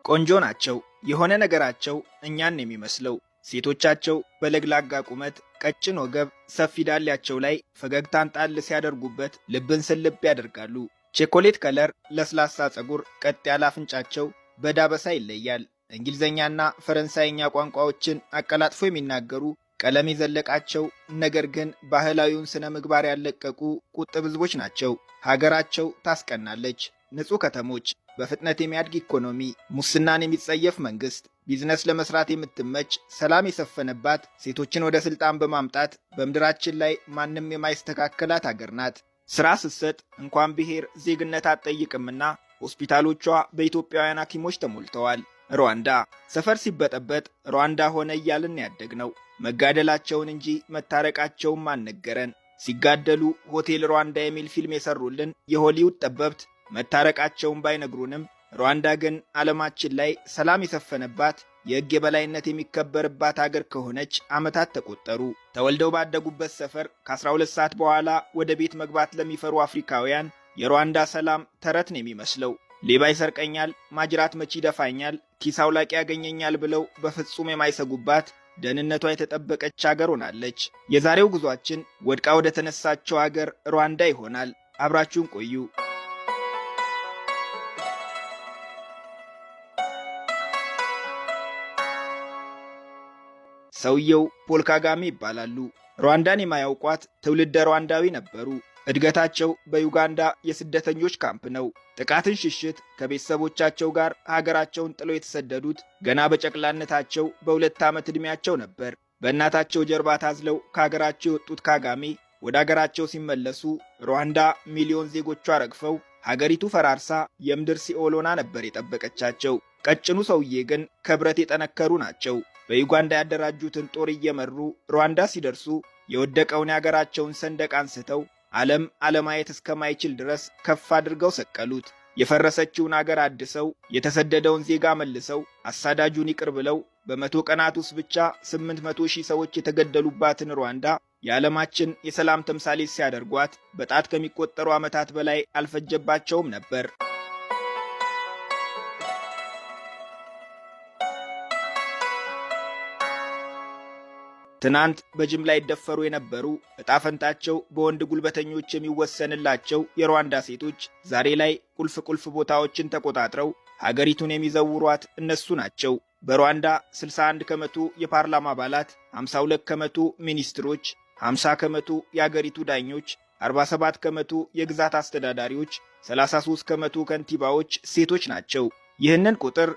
ቆንጆ ናቸው። የሆነ ነገራቸው እኛን የሚመስለው። ሴቶቻቸው በለግላጋ ቁመት፣ ቀጭን ወገብ፣ ሰፊ ዳሌያቸው ላይ ፈገግታን ጣል ሲያደርጉበት ልብን ስልብ ያደርጋሉ። Chocolate color፣ ለስላሳ ፀጉር፣ ቀጥ ያለ አፍንጫቸው በዳበሳ ይለያል። እንግሊዝኛና ፈረንሳይኛ ቋንቋዎችን አቀላጥፎ የሚናገሩ፣ ቀለም የዘለቃቸው ነገር ግን ባህላዊውን ስነ ምግባር ያለቀቁ ቁጥብ ሕዝቦች ናቸው። ሀገራቸው ታስቀናለች። ንጹህ ከተሞች፣ በፍጥነት የሚያድግ ኢኮኖሚ፣ ሙስናን የሚጸየፍ መንግስት፣ ቢዝነስ ለመስራት የምትመች፣ ሰላም የሰፈነባት፣ ሴቶችን ወደ ስልጣን በማምጣት በምድራችን ላይ ማንም የማይስተካከላት አገር ናት። ስራ ስትሰጥ እንኳን ብሔር ዜግነት አትጠይቅምና ሆስፒታሎቿ በኢትዮጵያውያን ሐኪሞች ተሞልተዋል። ሩዋንዳ ሰፈር ሲበጠበጥ ሩዋንዳ ሆነ እያልን ያደግነው። መጋደላቸውን እንጂ መታረቃቸውም አልነገረን። ሲጋደሉ ሆቴል ሩዋንዳ የሚል ፊልም የሰሩልን የሆሊውድ ጠበብት መታረቃቸውን ባይነግሩንም ሩዋንዳ ግን ዓለማችን ላይ ሰላም የሰፈነባት፣ የሕግ የበላይነት የሚከበርባት አገር ከሆነች ዓመታት ተቆጠሩ። ተወልደው ባደጉበት ሰፈር ከ12 ሰዓት በኋላ ወደ ቤት መግባት ለሚፈሩ አፍሪካውያን የሩዋንዳ ሰላም ተረት ነው የሚመስለው። ሌባ ይሰርቀኛል፣ ማጅራት መቺ ይደፋኛል፣ ኪስ አውላቂ ያገኘኛል ብለው በፍጹም የማይሰጉባት ደህንነቷ የተጠበቀች አገር ሆናለች። የዛሬው ጉዟችን ወድቃ ወደ ተነሳቸው አገር ሩዋንዳ ይሆናል። አብራችሁን ቆዩ። ሰውየው ፖል ካጋሜ ይባላሉ። ሩዋንዳን የማያውቋት ትውልደ ሩዋንዳዊ ነበሩ። እድገታቸው በዩጋንዳ የስደተኞች ካምፕ ነው። ጥቃትን ሽሽት ከቤተሰቦቻቸው ጋር ሀገራቸውን ጥለው የተሰደዱት ገና በጨቅላነታቸው በ2 ዓመት ዕድሜያቸው ነበር። በእናታቸው ጀርባ ታዝለው ከሀገራቸው የወጡት ካጋሜ ወደ ሀገራቸው ሲመለሱ ሩዋንዳ ሚሊዮን ዜጎቿ ረግፈው ሀገሪቱ ፈራርሳ የምድር ሲኦል ሆና ነበር የጠበቀቻቸው። ቀጭኑ ሰውዬ ግን ከብረት የጠነከሩ ናቸው። በዩጋንዳ ያደራጁትን ጦር እየመሩ ሩዋንዳ ሲደርሱ የወደቀውን የሀገራቸውን ሰንደቅ አንስተው ዓለም አለማየት እስከማይችል ድረስ ከፍ አድርገው ሰቀሉት። የፈረሰችውን አገር አድሰው፣ የተሰደደውን ዜጋ መልሰው፣ አሳዳጁን ይቅር ብለው በ100 ቀናት ውስጥ ብቻ 800,000 ሰዎች የተገደሉባትን ሩዋንዳ የዓለማችን የሰላም ተምሳሌት ሲያደርጓት በጣት ከሚቆጠሩ ዓመታት በላይ አልፈጀባቸውም ነበር። ትናንት በጅምላ ይደፈሩ የነበሩ፣ ዕጣ ፈንታቸው በወንድ ጉልበተኞች የሚወሰንላቸው የሩዋንዳ ሴቶች ዛሬ ላይ ቁልፍ ቁልፍ ቦታዎችን ተቆጣጥረው ሀገሪቱን የሚዘውሯት እነሱ ናቸው። በሩዋንዳ 61% የፓርላማ አባላት፣ 52% ሚኒስትሮች፣ 50% የአገሪቱ ዳኞች፣ 47% የግዛት አስተዳዳሪዎች፣ 33% ከንቲባዎች ሴቶች ናቸው። ይህንን ቁጥር